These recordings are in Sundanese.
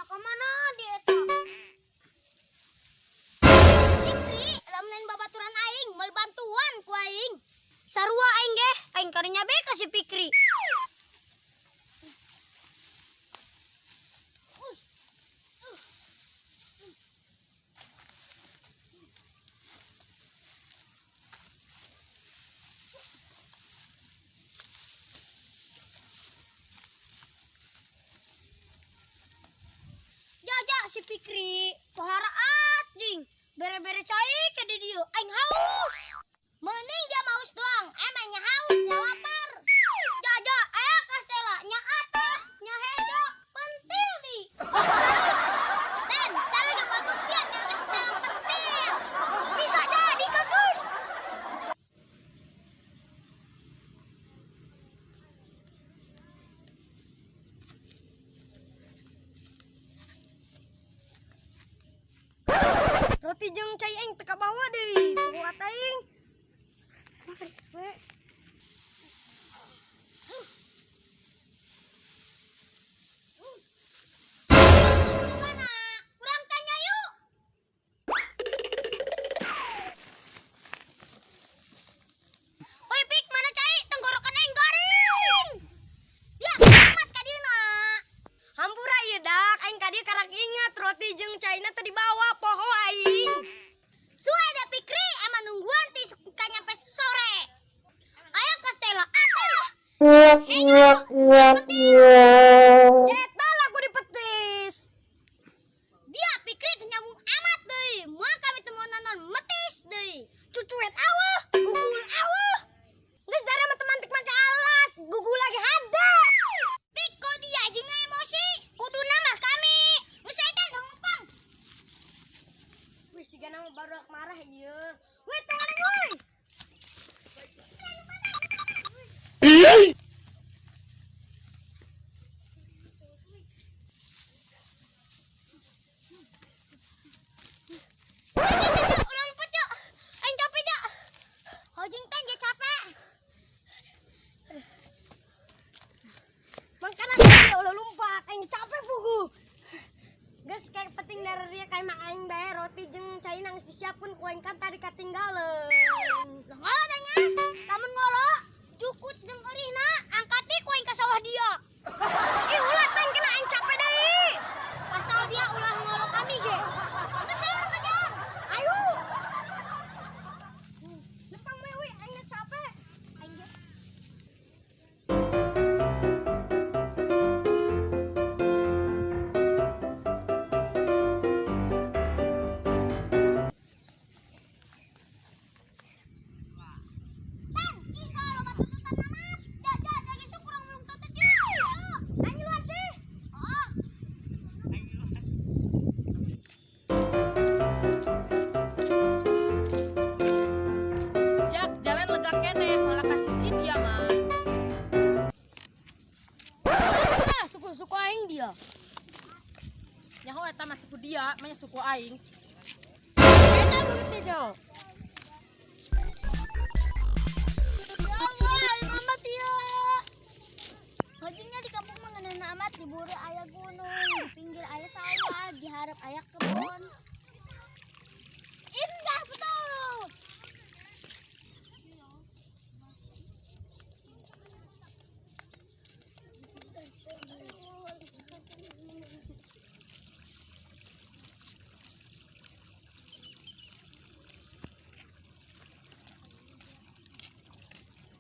Ka mana di eta? Fikri, lamun lain babaturan aing, moal bantuan ku aing. Sarua aing ge, aing karunya be ka si Fikri. Jaja si Fikri, pohara jing. Bere-bere cai ke di dieu, aing haus. Mending dia haus doang, emangnya haus, dia lapar. Jaja, aya kastela, nya atah, nya hejo, pentil di. Ten, cara ge moal bagian nya kastela pentil. Bisa jadi kagus. Roti jeung cai aing teu kabawa deui, kuat aing. Kurang tanya yuk. Woi Pik, mana cai? Tenggorokan aing garing. Ya, amat ka dieuna. Hampura ieu dak, aing ka dieu karak ingat roti jeung caina teu dibawa, poho aing. Suwe da Pikri, emang nungguan ti ka nyampe sore. Aya kastela atuh. Hejo, pentil. Jeta lagu dipetis. Dia Pikri teu nyambung amat deui. Moal kami teu mau nonton metis deui. Cucuet aweuh, gugul aweuh. Geus dara mah teu mantik make alas, gugul lagi hade. Pik, kok dia jeung emosi? Kuduna mah kami. Geus eta numpang. Wih, sigana mah baru marah ieu. Wih, tong aing woi. Urang pecah. Aing capek ja. Hojing teh dia capek. Mangkana dia ulah lumpat, aing capek pugu. Geus kayak penting dari dia kayak mah aing bae roti jeung cai geus disiapkeun ku aing kan tadi katinggalan. Lah ngolo da nya. Lamun ngolo, jukut jeung eurihna angkati ku aing ka sawah dia. Ih ulah teh kena aing capek deui. Pasal dia ulah ngolo kami ge. Geus ayo urang kejar. Ayo. Lempang we we aing capek. Aing ge. Tan, ih salah loba tuntutan amat. Ja, ja, geus kurang mulung tutut yuk. Aing luan sih. Oh. Jak, jalan lega keneh, malah kasih si dia mah. Lah, suku-suku aing dia. Nyaho eta mah suku dia, mah suku aing. Eta geus teh. Ya Allah, aing amat ya. Hojingnya di kampung mah ngeunah amat, di buri aya gunung, di pinggir aya sawah, di hareup aya kebun. Indah betul.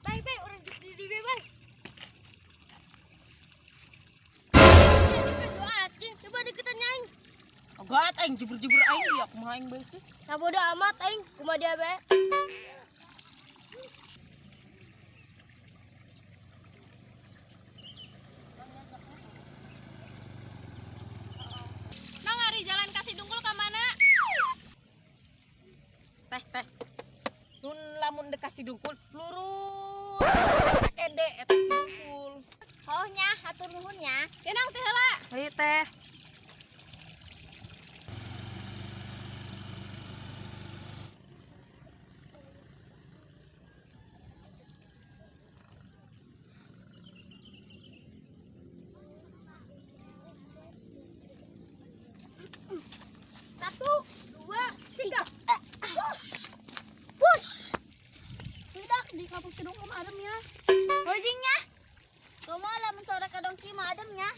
Bye bye, orang di di bye. Coba deketan aing. Ogat aing jubur-jubur aing dia kumaha aing bae sih. Nah bodo amat aing, kumaha dia bae. Nang ari jalan kasih dungkul ka mana? Teh, teh. Nun lamun dek kasih dungkul lurus. Ede eta si dungkul. Oh nya, hatur nuhun nya. Ya nang teh heula. Hayu teh. Di kampung Sidungkul mah adem ya. Hojingnya. Kumaha lamun sore ka dongki mah adem nya.